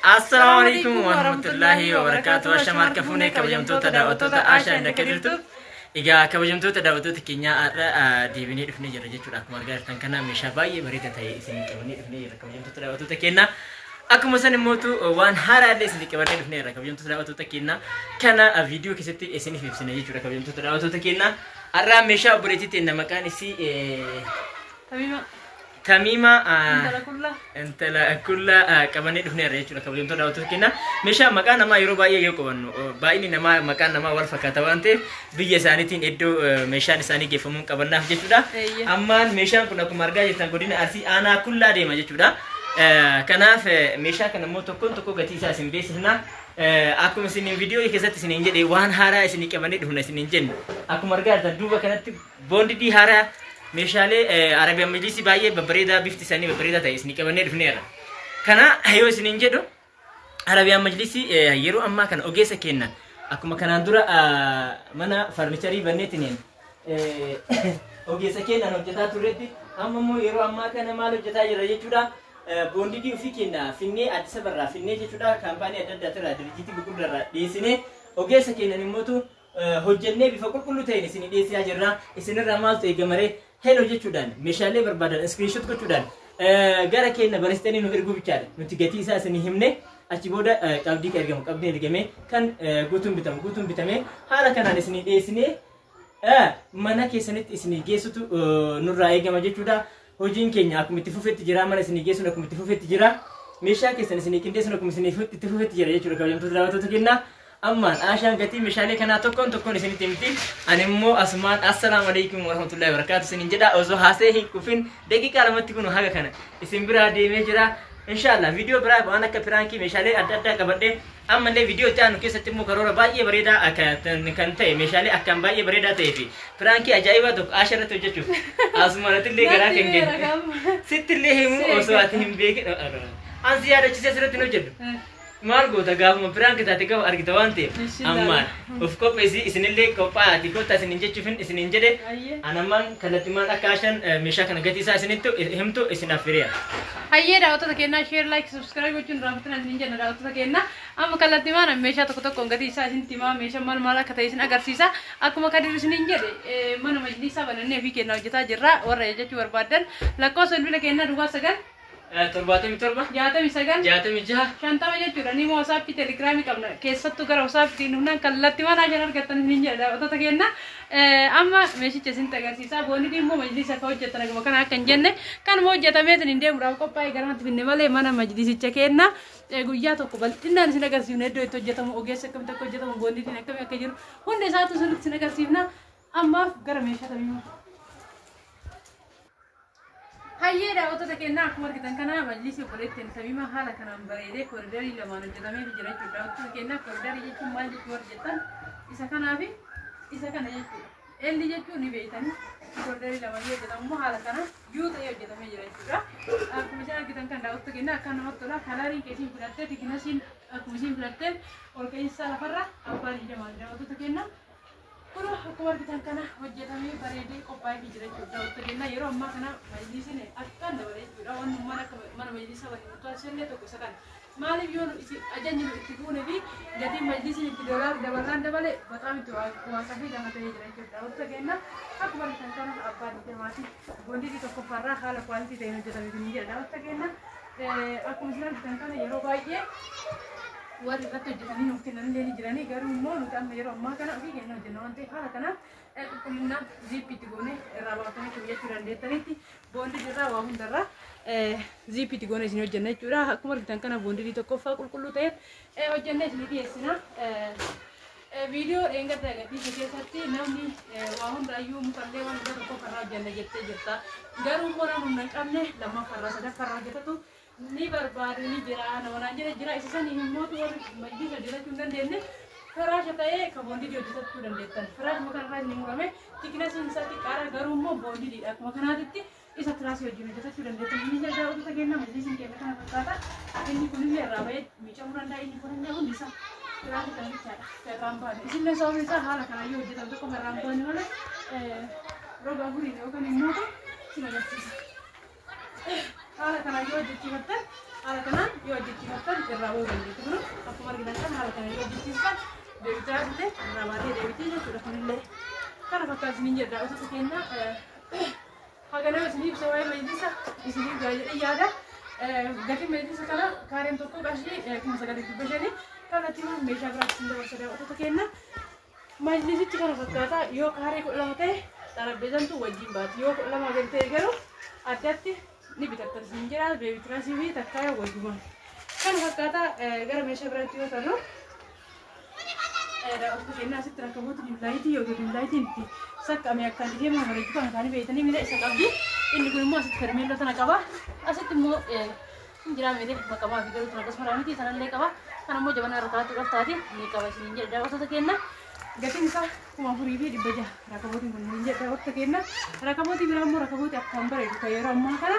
Assalaamu alaikum warahmatullahi wabarakatuh. Ashama harka fuunee kabajamtoota daawwattoota Ashaa Indakka jirtu. Egaa kabajamtoota daawwattoota keenyaa har'a deebinee dhufnee jirra jechuudha. Akkuma argaa jirtan kana meeshaa baay'ee bareedaa ta'e isin qabannee dhufnee jirra kabajamtoota daawwattoota keenyaa. Akkuma san immootu waan haaraa illee isin qabannee dhufnee jirra kabajamtoota daawwattoota keenyaa. Kana viidiyoo keessatti isiniif ibsina jechuudha kabajamtoota daawwattoota keenyaa. Har'a meeshaa obboleettii teenya maqaan isii Tamiima. Tamiima Intala kullaa. Intala kullaa qabannee dhufneerra jechuudha kabajamtoota daawwattoota keenyaa. Meeshaa maqaa namaa yeroo baay'ee yoo qabannu baay'inni namaa maqaan namaa wal fakkaata waan ta'eef biyya isaaniitiin iddoo meeshaan isaanii geeffamuun qabannaaf jechuudha. Ammaan meeshaan kun akkuma argaa jirtan godina Arsii aanaa kullaa deema jechuudha. Kanaaf meeshaa kana immoo tokkoon tokko gatii isaa isin beeksisna. Akkuma isiniin viidiyoo keessatti isiniin jedhe waan haaraa isinii qabannee dhufna isiniin jenne. Akkuma argaa jirtan duuba kanatti boondidii haaraa meeshaalee Arabiyaan Majlisii baay'ee babbareedaa bifti isaanii babbareedaa ta'e isinii qabannee dhufneerra. Kana yoo isiniin jedhu Arabiyaan Majlisii yeroo ammaa kana ogeessa kennan akkuma kanaan dura mana farnicharii banneetiniin ogeessa kennan hojjetaa turretti amma immoo yeroo ammaa kana maal hojjetaa jirra jechuudha. Boondidii ofii kenna finnee Addis Ababarraa finnee jechuudha kaampaanii adda addaatirraa dirjitii gurguddaarraa dhiyeessinee ogeessa kennan immootu hojjennee bifa qulqulluu ta'een isinii dhiyeessaa jirra. Isinirraa maaltu eegama ree? Hello jechuudhaan meeshaalee barbaadan screenshot gochuudhaan gara keenya barreessitanii nu erguu bichaadha. Nuti gatii isaa isinii himne achi booda qabdii kan ergamu qabdiin ergamee kan guutuun bitamu guutuun bitamee haala kanaan isinii dhiyeessinee mana keessanitti isinii geessutu nurraa eegama jechuudha. Hojiin keenya akkuma itti fufetti jira mana isinii geessuun akkuma itti fufetti jira. Meeshaa keessan isinii qindeessuun akkuma isinii itti fufetti jira jechuudha kabajamtoota daawwattoota keenyaa. Ammaan Ashaan gatii meeshaalee kanaa tokkoon tokkoon isinitti himti. Ani immoo asumaan assalaamu alaikum warahmatullahi wabarakatuh isiniin jedha osoo haasee hin kufin daqiiqaa lamatti kun haga kana isin biraa deemee jira. Inshallah viidiyoo biraa waan akka piraankii meeshaalee adda addaa qabadhee ammallee viidiyoo itti aanu keessatti immoo karoora baay'ee bareedaa kan ta'e meeshaalee akkaan baay'ee bareedaa ta'ee fi piraankii ajaa'ibaa tokko Asha irratti hojjechuuf asumaanatti illee garaa kan kenne. Sitti illee himu osoo ati hin beekin. Ansi yaadachiisee asirratti hin hojjedhu. Maal goota gaafuma piraanki taate gaafa argita waan ta'eef ammaan of qopheessi isinillee qophaa'aati kottaa isiniin jechuufin isiniin jedhe anammaan kallattimaan akka Ashaan meeshaa kana gatii isaa isinittu himtu isin affeereera. Hayyee daawwattoota keenyaa share like subscribe gochuun raaffatina isiniin jenna daawwattoota keenyaa. Amma kallattimaan meeshaa tokko tokkoon gatii isaa isinitti himaa meeshaa maal maal akka ta'e isin agarsiisa. Akkuma Kadir isiniin jedhe mana majlisaa banannee ofii keenyaa hojjetaa jirra warra jechuu barbaaddan lakkoofsa bilbila keenyaa duwwaa 9 77 69 66 50 jechuudha. Ni WhatsApp Telegramii qabna. Keessattuu gara WhatsApp dhufnaan kallattimaan Ashaan argattan isiniin jedha daawwattoota keenya. Amma meeshicha isinitti agarsiisa. Boonni immoo majlisa akka hojjetan akkuma kana akka hin jenne kanuma hojjetamee isiniin deemuudhaaf qophaa'ee gara natti finne malee mana majlisicha kenna. Guyyaa tokko bal'inaan isin agarsiifna iddoo itti hojjetamu ogeessa akkamitti akka hojjetamu boondiin akkamii akka jiru hunda isaatu sirriitti isin agarsiifna. Ammaaf gara meeshaa tamiimaa. Hayyee daawwattoota keenyaa akkuma argitan kana majlisii obboleettiin Tamiima haala kanaan bareedee koriidarii lamaan hojjetamee jira jechuudha. Daawwattoota keenyaa koriidarii jechuun maal jechuu warri jettan isa kanaa fi isa kana jechuudha. Elli jechuun ni beektanii koriidarii lamaan yoo hojjetamu immoo haala kana yuu ta'ee hojjetamee jira jechuudha. Akkuma isin argitan kan daawwattoota keenyaa akka namatti tola. Kalariin keessiin filattee tikinasiin akkuma isin filattee ol ka'iinsa lafarra abbaan ijamaati daawwattoota keenyaa. Kun akkuma argitan kana hojjetamee bareedee qophaa'ee jira jechuudha. Daawwattoota keenyaa yeroo ammaa kana majlisiin akkaan dabalee jechuudha. Wanni mana akka mana majlisaa waliin utaalchallee tokko isa kana. Maaliif yoo ajajni nu itti fuune fi gatiin majlisiin itti doolaarri dabalaan dabale bataam itti waaqaa fi lafa ta'ee jira jechuudha. Daawwattoota keenyaa akkuma argitan kana abbaan ijamaati. Boondii tokkoffaarraa haala kwaalitii ta'een hojjetame ni jedha. Daawwattoota keenyaa akkuma isin argitan kana yeroo baay'ee warri irratti hojjetanii nuuf kennan illee ni jiranii garuu immoo nuti amma yeroo ammaa kana ofii keenya hojjenna waan ta'eef haala kanaan qulqullina ziippii itti goone irraa baaftanii hojjechuu dandeettanitti boondii irraa waa hundarraa ziippii itti goone isin hojjenna jechuudha. Akkuma argitan kana boondii tokkoffaa qulqulluu ta'een hojjennee isin dhiyeessina. Viidiyoo dheengadda agarsiisa keessatti namni waa hundaayyuu mukallee waan hunda tokkoffarraa hojjenna jettee jirta. Garuu immoo namni humna hin qabne lammaffarraa sadaffarraa hojjetatu ni barbaadu ni jira nama naan jedhe jira. Isa sanii immoo warri majlisa hojjetachuu hin dandeenye firaasha ta'ee kan boondii hojjetachuu dandeettan. Firaashuma kanarraa inni murame tikinasiin isaa xiqqaadha garuu immoo boondiidha. Akkuma kanaatitti isa tiraasii wajjin hojjetachuu dandeettan. Inni daawwattoota keenyaa majlisiin keenya kana fakkaata. Inni kunillee irraa bahee miicamuu danda'a. Inni kunillee hundi isaa tiraasii kan bichaadha. Irraan baane. Isinillee sababni isaa haala kanaan yoo hojjetan tokko irraan baane malee roga afuriin yookaan immoo isin agarsiisa. Haala kanaan yoo hojjechiifattan Haala kanaan yoo hojjechiifattan irraa bahuu dandeettu. Kun akkuma argitan kan haala kanaan yoo hojjechiistan deebitaa illee irraa baatee deebitii jechuudha kunillee. Kana fakkaatu isiniin jedha daawwattoota keenya. Haganama isiniif ibsa waa'ee majlisa isiniif gaa jedhee yaada. Gatiin majlisa kana kaareen tokko qarshii 9,500. Kallattii meeshaa biraatti isin dabarsa daawwattoota keenya. Majlisichi kana fakkaata. Yoo kaaree 12 ta'e xarapheezantu wajjin baati. Yoo 12 gadi ta'e garuu addatti ni bitattan isin jira. Beebi tiraasii fi takkaa wajjumaan. Kana fakkaata. Gara meeshaa biraatti yoo tarru, daawwattoota keenya, asitti rakkaboota dimlaayitii yookiin dimlaayitiin itti saqqame akkaan dhihee mana bareedu kana kaanii beeytanii miila isa qabdi. Inni kun immoo asitti fermeelloo tana qaba. Asitti immoo injiraa meelee maqamaa fi garuu tana akkasuma miti sanallee qaba. Kana immoo jabana irra kaa'achuudhaaf taate ni qaba isiniin jedha daawwattoota keenya. Gatiin isaa 4,600 rakabootiin kun hin jedha daawwattoota keenya. Rakabootii biraa immoo rakabootii akkaan bareedu kan yeroo ammaa kana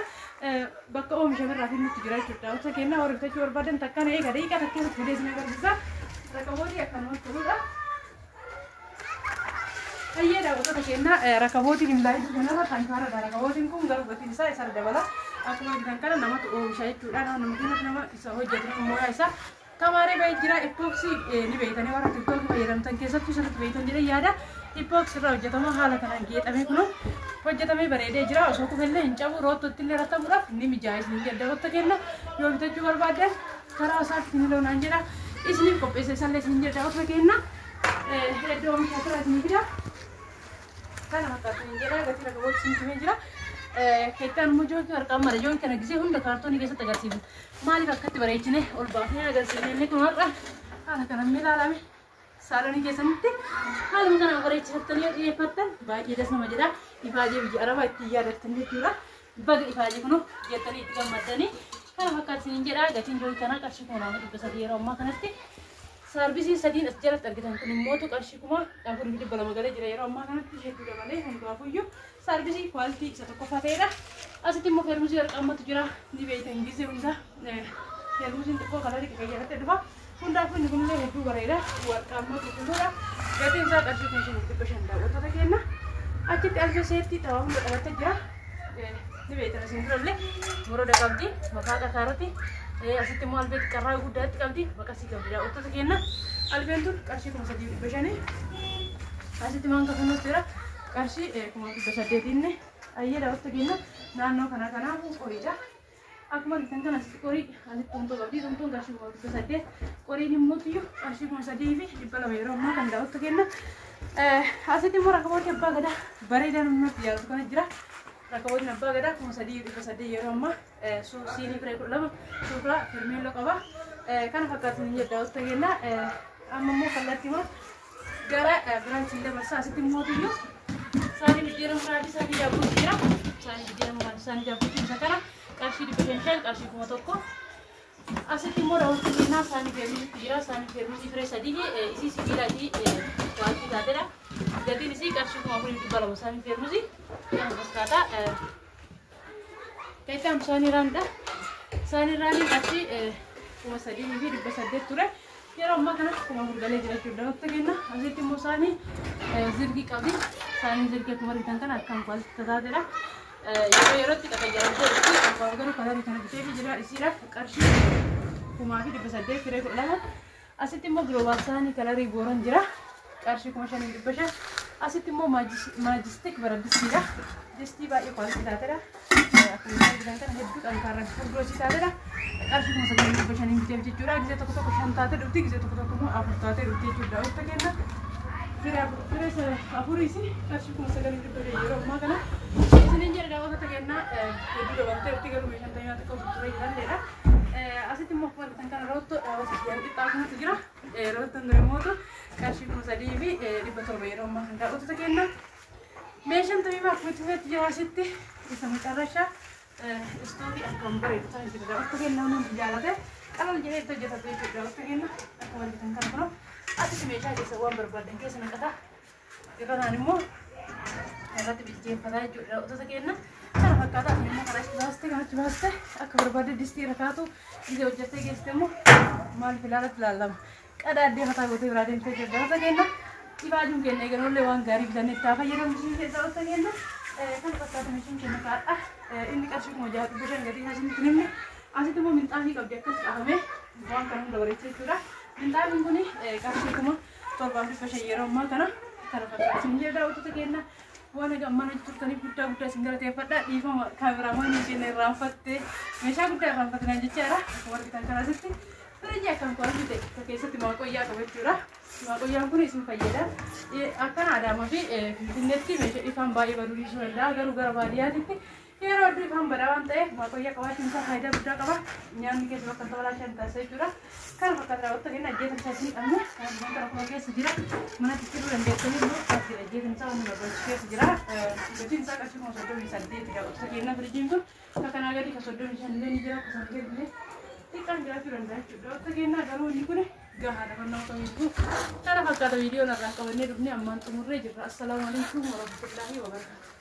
bakka oomishamerraa fi nutti jira jechuudha. Daawwattoota keenya, warri bitachuu barbaadan takkaan eega daqiiqaa takka keessatti fidee isin agarsiisa. Rakabootii akkanumatti toludha. Hayyee daawwattoota keenya, rakabootiin hin laayituu kanarra xankaaradha. Rakabootiin kun garuu gatiin isaa isa dabala. Akkuma argitan kana namatu oomisha jechuudha. Nama keenyatti nama isa hojjetu, nama mooyaa isaa tamaaree bahee jira. Epoxy ni beektanii, warra TikTok fayyadamtan keessattuu sirriitti beektan jedhee yaada. Epoxy irraa hojjetama, haala kanaan geexamee kunoo hojjetamee bareedee jira. Osoo kufellee hin cabu, roottootti illee rattamuudhaaf ni mijaa'e isin jedha daawwattoota keenya. Yoo bitachuu barbaaddan karaa isaatti ni loonaan jedha. Isiniif qopheessa isallee isin jedha daawwattoota keenya. Iddoo oomishaa tura isin fida. Kana fakkaatu hin jedha, gatii rakabootti isin tumee jira. Keettaan immoo jookii harkaan mara jookii kana gisee hunda kaartoonii keessatti agarsiifna. Maaliif akkatti bareechine ol baafnee agarsiifne? Inni kun har'a haala kanaan ilaalame. Saalonii keessanitti haaluma kana bareechifattanii yoo dhiyeeffattan baay'ee das nama jedha. Ifaajee biyya arabaa ittiin yaadattan jechuudha. Baga ifaajee kunoo jettanii itti gammaddanii. Kana fakkaatu isiniin jedha, gatiin jookii kanaa qarshii 2,300 yeroo ammaa kanatti. Saarbisiin sadiin as jalatti argitan kun immoo qarshii 4,200 galee jira yeroo ammaa kanatti, hedduu dabalee. Hundaafuyyuu saarbisii quality isa tokkoffaa ta'edha. Asitti immoo feermusii warqammatu jira, ni beektan gisee hunda feermusiin xiqqoo kalarii qaqayyaratti dhufa. Hundaafuu inni kunillee hedduu bareeda, warqaammaa qulqulluudha. Gatiin isaa qarshii 5,500 daawwattoota keenya. Achitti albee seettii xawaa hunda qabattee jira. Ni beektan isin durallee moroda qabdi maqaa qakaaroti. Asitti immoo albee xiqqarraa guddaatti qabdi, maqasii qabdi daawwattoota keenya. Albeen tun qarshii 3,500. Asitti maan kafanuutti jira, qarshii 800,000. Ayyee daawwattoota keenya, naannoo kana kanaafuu qoriidha. Akkuma argitan kana asitti qorii, asitti tumtuu qabdi. Tumtuun qarshii 800. Qoriin immoo tuyyuu qarshii 3,200 yeroo ammaa kan daawwattoota keenya. Asitti immoo rakabootii abbaa gadaa bareedaa namatti jaalatu kana jira. Rakabootiin abbaa gadaa 3,800 yeroo ammaa, siinii firee 12, suufraa firmeelloo qaba. Kana fakkaatu ni jedha daawwattoota keenya. Amma immoo kallattii gara biraachiin dabarsa. Asitti immoo tuyyuu saanii biddeena muraa fi saanii daabbooti jira. Saanii biddeena muraa fi saanii daabbooti isa kana qarshii 500, qarshii 1,000. Asitti immoo daawwattoota keenyaa saanii feermusiitu jira. Saanii feermusii firee sadii isii sibiilaatii waanti taatedha. Gatiin isii qarshii 4,200 saanii feermusii kana fakkaata. Keettaan saanii raandha. Saanii raanii qarshii 3,800 ture. Yeroo ammaa kana 4,000 galee jira jechuudha daawwattoota keenya. Asitti immoo saanii zirgii qabdi. Saaniin zirgii akkuma argitan kana akkaan quality taatedha. Yeroo yerootti qaqayyaramtee dhufti. Garuu kalarii kana bitee fi jira isiidhaaf qarshii 1,800 firee 12. Asitti immoo global saanii kalarii booran jira. Qarshii 5,500. Asitti immoo maajistik baraddistiidha. Distii baay'ee quality taatedha. Akkuma argitan kana hedduu xankaarra furdoo taatedha. Qarshii 9,500 biteef jechuudha. Gisee tokko tokko shan taatee dhufti, gisee tokko tokko immoo afur taatee dhufti jechuudha. Daawwattoota keenya, firee afuriis qarshii 9,500 yeroo ammaa kana. Isiniin jedha daawwattoota keenya, hedduu dabaltee dhufti, garuu meeshaan tajaajila xiqqoo turee jiranidha. Asitti immoo akkuma argitan kana roottoo daawwattoota qixxaa kanatu jira. Roottoon dura immoo qarshii 3,700 yeroo ammaa kan daawwattoota keenya. Meeshaan tabiibaa akkuma itti jira asitti isa macarrashaa istoovii akkam bareedu ta'e jira daawwattoota keenya, hundi jaalate qalal jedhee itti hojjetatu jechuudha daawwattoota keenya. Akkuma argitan kana kunoo asitti meeshaa keessa waan barbaadan keessa naqata. Irra immoo irratti bilcheeffataa jechuudha daawwattoota keenya. Kana fakkaata. Asii immoo karaa itti baastee kanatti baastee akka barbaadde distii irra kaatu gisee hojjettee geessite immoo maal filaalatti ilaalama. Qadaaddee fataa gootee biraa deemtee jirti daawwattoota keenya. Ifaajuun keenya eeganollee waan gaarii bitannee itti haa fayyadamnu isin jedha daawwattoota keenya. Kana fakkaata meeshaan keenya kaadha. Inni qarshii 6,500 gatii isaa isinitti himne. Asitti immoo minxaafii qabdi akkas qabame waan kana hunda bareechee jechuudha. Minxaafiin kun qarshii 7500 yeroo ammaa kana kana fakkaata. Isin jedha daawwattoota keenya waan egaa mana turtaniif guddaa guddaa isin galateeffadha. Dhiifama kaameraamaanii keenya irraanfatte meeshaa guddaa irraanfatinaan jechaadha. Akkuma argitan kana asitti firiijii akkaan qo'atu ta'e tokko keessatti maaqoyyaa qaba jechuudha. Maaqoyyaan kun isin fayyada. Akkana Adaamaa fi Finfinneetti meeshaa ifaan baay'ee baduu dhiisuu danda'a. Garuu gara baadiyyaatitti yeroo hedduu ifaan badaa waan ta'eef maaqoyyaa qabaachuun isaa faayidaa guddaa qaba. Nyaanni keessa bakka hin tolaan taasisa jechuudha. Kana fakkaata daawwattoota keenya ajjeetamsaa isin qabne kan kana kuma keessa jira. Manatti fiduu dandeessanii immoo as jira ajjeetamsaa waan nu barbaachisu keessa jira. Gatiin isaa qarshii 38,000 daawwattoota keenya firiijiin kun akka kanaa gadi ka 35 illee ni jira akka sana gadi illee xiqqaan jiraachuu danda'a jechuudha. Daawwattoota keenya garuu inni kun gahaadha fannoo kamiyyuu. Kana fakkaata viidiyoon irraa qabannee dhufnee ammaan xumurree jirra. Assalaamu alaikum warahmatullaahi wabarakaatuh.